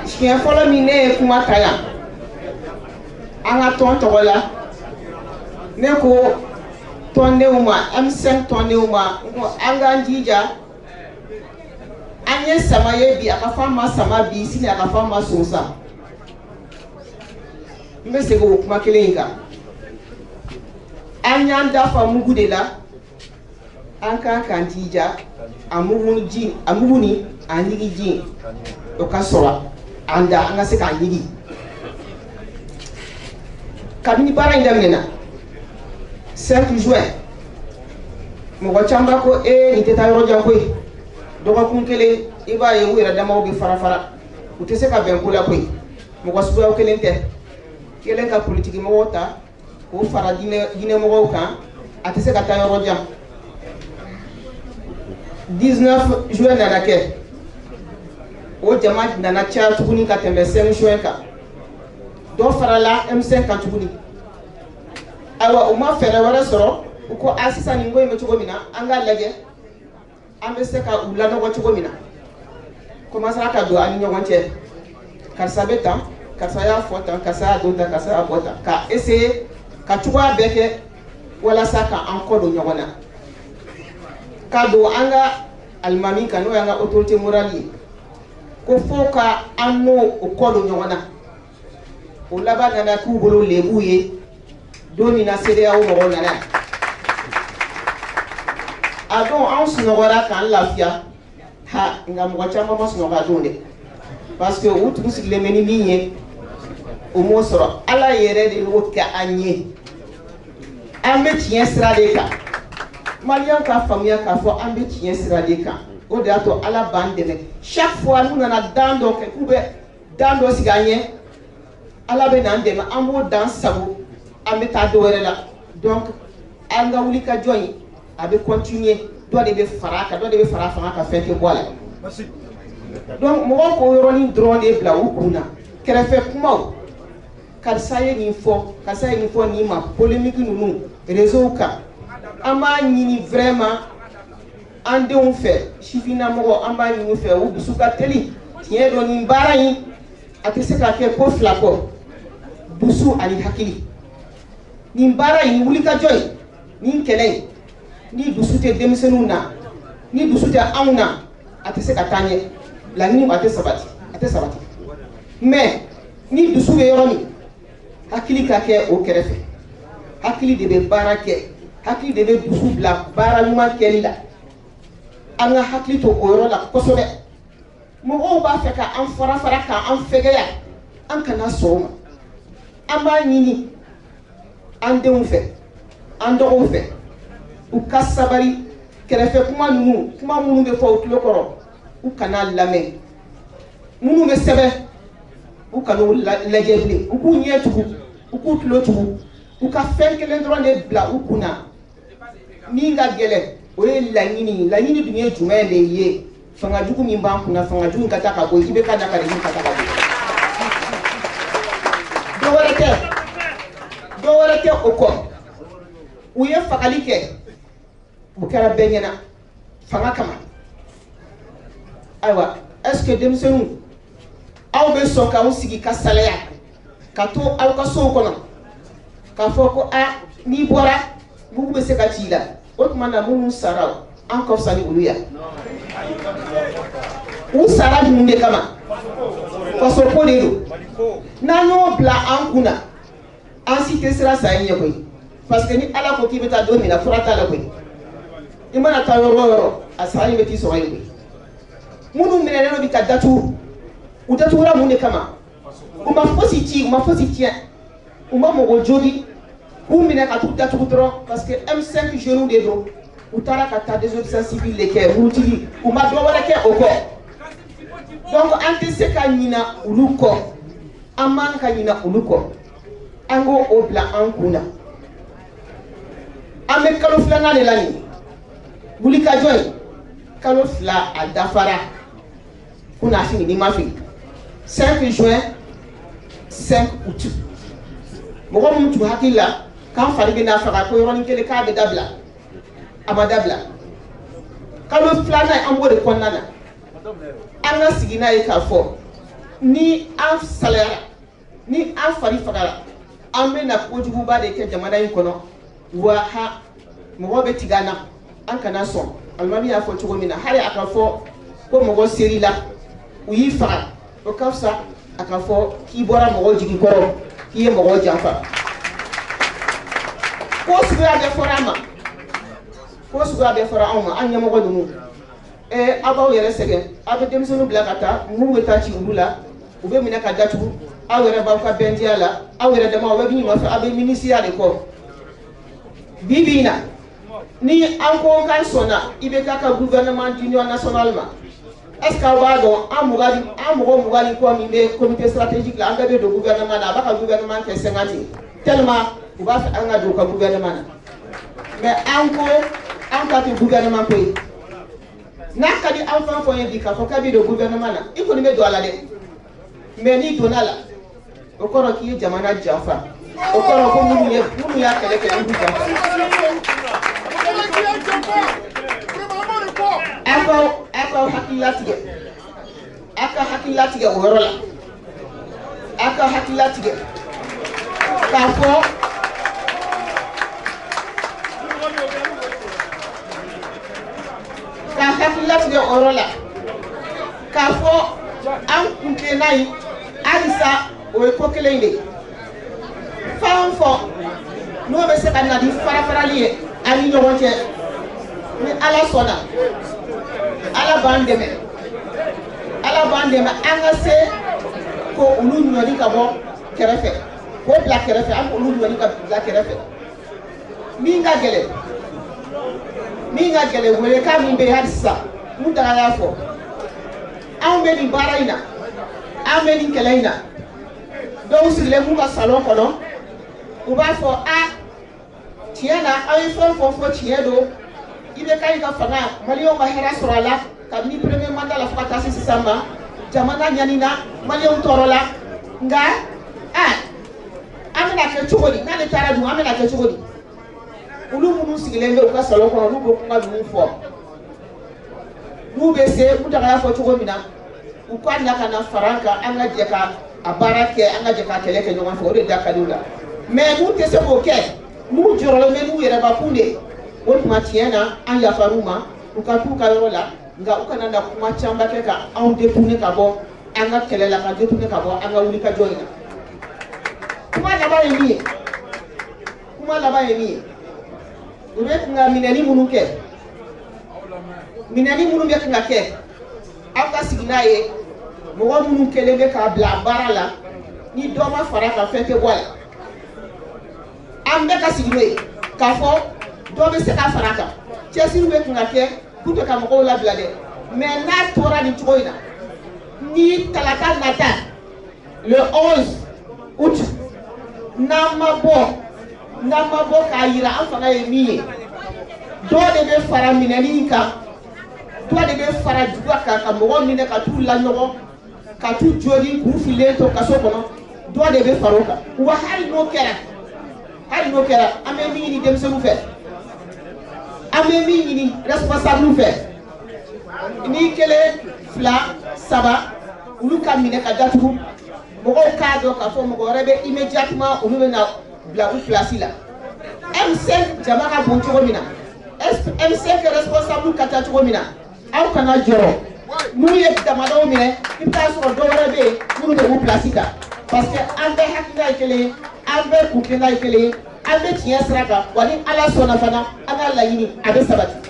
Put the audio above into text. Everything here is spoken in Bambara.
Siɲɛ fɔlɔ min ne ye kuma ta yan an ka tɔn tɔgɔ la, ne ko tɔndenw ma, M5 tɔndenw ma, n ko an k'an jija. An ye sama ye bi, a ka fɔ an ma sama bi, sini a ka fɔ an ma sonsan. N bɛ segin o kuma kelen in kan. An y'an dafa mugu de la, an kan k'an jija a mugu ji, a mugu ni a ɲigi ji, o ka sɔrɔ an da, an ka se k'a ɲigi. Kabini baara in daminɛna 5 juin, mɔgɔ caman ko ee, nin tɛ taa yɔrɔ jan koyi, dɔgɔkun kelen i b'a ye u yɛrɛ damaw bɛ fara fara, u tɛ se ka bɛn ko la koyi. Mɔgɔ suguyaw kelen tɛ, kelen ka politiki mɔgɔw ta k'o fara diinɛ mɔgɔw kan, a tɛ se ka taa yɔrɔ jan. 19 juin nana kɛ, o jama nana caya tuguni ka tɛmɛ 5 juin kan, dɔ farala M5 kan tuguni. Ayiwa, u ma fɛɛrɛ wɛrɛ sɔrɔ, u ko a, sisan nin ko in bɛ cogo min na, an k'a lajɛ an bɛ se ka u lanɔgɔ cogo min na. Commencera ka don an ni ɲɔgɔn cɛ, karisa bɛ tan, karisa y'a fɔ tan, karisa y'a don tan, karisa y'a bɔ tan, ka essayer ka cogoya bɛɛ kɛ walasa ka an kɔ don ɲɔgɔn na, ka don an ka alimami kan, n'o y'an ka autorité morale ye, ko fo ka an n'o o kɔ don ɲɔgɔn na. O laban nana k'u bolo lebu ye. Don min na CEDEAO mɔgɔw nana yan, a don anw sunɔgɔra k'an lafiya ha, nka mɔgɔ caman ma sunɔgɔ a don dɛ, parce que u tun sigilen bɛ ni min ye, o m'o sɔrɔ. Ala yɛrɛ de y'o kɛ an ye. An bɛ tiɲɛ sira de kan. Maliyɛnw ka faamuya k'a fɔ an bɛ tiɲɛ sira de kan, o de y'a to Ala b'an dɛmɛ. Chaque fois n'u nana dan dɔ kɛ k'u bɛ dan dɔ sigi an ɲɛ, Ala bɛ n'an dɛmɛ, an b'o dan sago, an bɛ taa dɔ wɛrɛ la. Donc an ka wuli ka jɔ in, a bɛ continuer, dɔ de bɛ fara a kan, dɔ de bɛ fara a fanga kan, fɛn tɛ bɔ a la. Donc mɔgɔw k'o yɔrɔnin dɔrɔn de bila u kun na. Kɛrɛfɛ kumaw, karisa ye nin fɔ, karisa ye nin fɔ nin ma, polémique ninnu réseau kan, an b'a ɲini vraiment an denw fɛ, sifinnamɔgɔ, an b'a ɲini u fɛ, u dusu ka teli. Tiɲɛ don, nin baara in a tɛ se ka kɛ ko fila kɔ, dusu ani hakili. Nin baara in, nin wulikajɔ in, nin kɛlɛ in, ni dusu tɛ denmisɛnninw na, ni dusu tɛ anw na, a tɛ se ka taa ɲɛ, laɲini a tɛ sabati, a tɛ sabati. Mais ni dusu bɛ yɔrɔ min, hakili ka kɛ o kɛrɛfɛ. Hakili de bɛ baara kɛ, hakili de bɛ dusu bila baara ɲuman kɛli la. An ka hakili to o yɔrɔ la kosɛbɛ. Mɔgɔw b'a fɛ ka an fara fara, k'an fɛgɛya, an kana sɔn o ma. An b'a ɲini an denw fɛ, an dɔgɔw fɛ, u ka sabali. Kɛrɛfɛ kuma ninnu, kuma minnu bɛ fɔ u tulo kɔrɔ, u kana lamɛn. Minnu bɛ sɛbɛn, u kana lajɛ bilen. U k'u ɲɛ tugu, u k'u tulo tugu, u ka fɛn kelen dɔrɔn de bila u kun na min ka gɛlɛn, o ye laɲini. Laɲini dun ye jumɛn de ye? Fanga jugu min b'an kunna, fanga jugu ka taa ka bɔ yen, i bɛ ka na ka régime ka taa ka bɔ yen. Dɔ wɛrɛ tɛ, dɔ wɛrɛ tɛ o kɔ. U ye fagali kɛ, o kɛra bɛɛ ɲɛna fanga kama. Ayiwa, est ce que denmisɛnninw, aw bɛ sɔn k'aw sigi ka salaya ka to aw ka sow kɔnɔ k'a fɔ ko a, n'i bɔra, mugu bɛ se ka ci i la? O tuma na, minnu sara, an ka fisa ni olu ya? U sara mun de kama? Fasoko de don. N'an y'o bila an kun na, an si tɛ siran saya ɲɛ koyi, parce que ni Ala ko k'i bɛ taa don min na, fura t'a la koyi. I mana taa yɔrɔ o yɔrɔ, a saya in bɛ t'i sɔrɔ yen koyi. Minnu minɛnen don bi ka datugu, u datugura mun de kama? U ma fosi ci, u ma fosi tiɲɛ, u ma mɔgɔ jogi. K'u minɛ ka t'u datugu dɔrɔn parce que M5 jeunes de don. U taara ka taa désobéissance civile de kɛ, murutili, u ma dɔ wɛrɛ kɛ o kɔ. Donc an tɛ se ka ɲina olu kɔ, an man ka ɲina olu kɔ. An k'o o bila an kun na. An bɛ kalo filanan de la nin wulikajɔ in, kalo 2 a dafara kunasini, n'i ma fili, 5 juin, 5 août. Mɔgɔ minnu tun hakili la k'an fari bɛ n'a faga ko yɔrɔnin kelen k'a bɛ dabila, a ma dabila. Kalo filanan, an b'o de kɔnɔna na. An ka sigi n'a ye k'a fɔ Ni an salayara, ni an fari fagara, an bɛna kojuguba de kɛ jamana in kɔnɔ. Wa ha, mɔgɔ bɛ tigɛ an na, an kana sɔn. Alimami y'a fɔ cogo min na, hali a ka fɔ ko mɔgɔ ser'i la, u y'i faga, o ka fisa a ka fɔ k'i bɔra mɔgɔw jigi kɔrɔ, k'i ye mɔgɔw janfa. Ko suguya bɛɛ fɔra an ma, ko suguya bɛɛ fɔra anw ma, an ɲɛmɔgɔ ninnu. Aw b'aw yɛrɛ sɛgɛn, aw bɛ denmisɛnninw bila ka taa, mun bɛ taa ci olu la, u bɛ minɛ ka datugu, aw yɛrɛ b'aw ka bɛndiya la, aw yɛrɛ dama aw bɛ min nɔfɛ, aw bɛ minisiya de kɔ. Bi bi in na, ni an ko k'an sɔnna IBK ka gouvernement d'union nationale ma, est ce que aw b'a dɔn an mɔgɔ 20 ni kɔ min bɛ comité stratégique la, an bɛɛ bɛ don gouvernement na, a b'a ka gouvernement kɛ 50 tellement u b'a fɛ an ka don u ka gouvernement na. Mais an ko an ta tɛ gouvernement ko ye. N'a ka di an fɛn fɛn ye bi k'a fɔ k'a bɛ don gouvernement na, i kɔni bɛ don a la dɛ, mais n'i donna a la, o kɔrɔ k'i ye jamana janfa, o kɔrɔ ko minnu y'a kɛlɛ kɛ, i b'u janfa. Aw k'aw hakili latigɛ, aw ka hakili latigɛ o yɔrɔ la, aw ka hakili latigɛ k'a fɔ ka hakili latigɛ o yɔrɔ la k'a fɔ an kun tilenna ye halisa, o ye ko kelen de ye. Fɛn o fɛn n'o bɛ se ka na ni farafarali ye an ni ɲɔgɔn cɛ, ni Ala sɔnna, Ala b'an dɛmɛ, Ala b'an dɛmɛ an ka se ko olu ɲɔni ka bɔ kɛrɛfɛ, k'o bila kɛrɛfɛ, an k'olu ɲɔni ka bila kɛrɛfɛ. Min ka gɛlɛn, min ka gɛlɛn, welekan min bɛ yen hali sisan, mun taga y'a fɔ, anw bɛ nin baara in na, an bɛ nin kɛlɛ in na, dɔw sigilen b'u ka salon kɔnɔ, u b'a fɔ a tiɲɛ na aw ye fɛn fɛn fɔ tiɲɛ don, IBK y'i ka fanga, maliyɛnw ka hɛrɛ sɔrɔ a la kabini premier mandat la fo ka taa se sisan ma, jamana ɲanina, maliyɛnw tɔɔrɔ la, nka a an bɛna kɛ cogo di, n'ale taara dun an bɛna kɛ cogo di? Olu minnu sigilen bɛ u ka salon kɔnɔ, olu b'o kuma ninnu fɔ, n'u bɛ se, mun taga y'a fɔ cogo min na, u ka na ka na fara an kan, an ka jɛ ka a baara kɛ, an ka jɛ ka kɛlɛ kɛ ɲɔgɔn fɛ, o de da ka di u la. Mais n'u tɛ se k'o kɛ, n'u jɔrɔlen bɛ n'u yɛrɛbakun de ye, o tuma tiɲɛ na an yafar'u ma, u ka t'u ka yɔrɔ la, nka u kana na kuma caman kɛ ka anw détourner ka bɔ an ka kɛlɛ la, ka détourner ka bɔ an ka wulikajɔ in na. Kuma laban ye min ye, kuma laban ye min ye, u bɛ kan ka minɛni minnu kɛ, minɛni minnu bɛ kan ka kɛ, aw ka sigi n'a ye, mɔgɔ minnu kɛlen bɛ k'a bila baara la, ni dɔ ma fara kan, fɛn tɛ bɔ a la. An bɛɛ ka sigi n'o ye k'a fɔ dɔ bɛ se ka fara kan, cɛsiri bɛ kan ka kɛ pour que ka mɔgɔw labila dɛ, mais n'a tora nin cogo in na, ni talata nata le 11 août, n'an ma bɔ k'a yira an fanga ye min ye, dɔ de bɛ fara minɛni in kan, dɔ de bɛ fara juguya kan, ka mɔgɔw minɛ ka t'u laɲɔgɔn, ka t'u joli k'u fililen to kaso kɔnɔ, dɔ de bɛ fara o kan. Wa hali n'o kɛra, hali n'o kɛra, an bɛ min ɲini denmisɛnninw fɛ, an bɛ min ɲini responsable fɛ, ni 1, 2, 3 olu ka minɛ ka datugu, mɔgɔw k'a dɔn k'a fɔ mɔgɔ wɛrɛ bɛ immédiatement olu bɛ na bila u place la. M5 jama ka bon cogo min na, M5 responsable ka ca cogo min na, aw kana jɔrɔ, n'u ye damadɔw minɛ, i bɛ taa sɔrɔ dɔ wɛrɛ bɛ yen minnu bɛ u place ta, parce que an bɛɛ hakilina ye kelen ye, an bɛɛ kun tilenna ye kelen ye, an bɛ tiɲɛ sira kan, wa ni Ala sɔnna fana, an ka laɲini a bɛ sabati.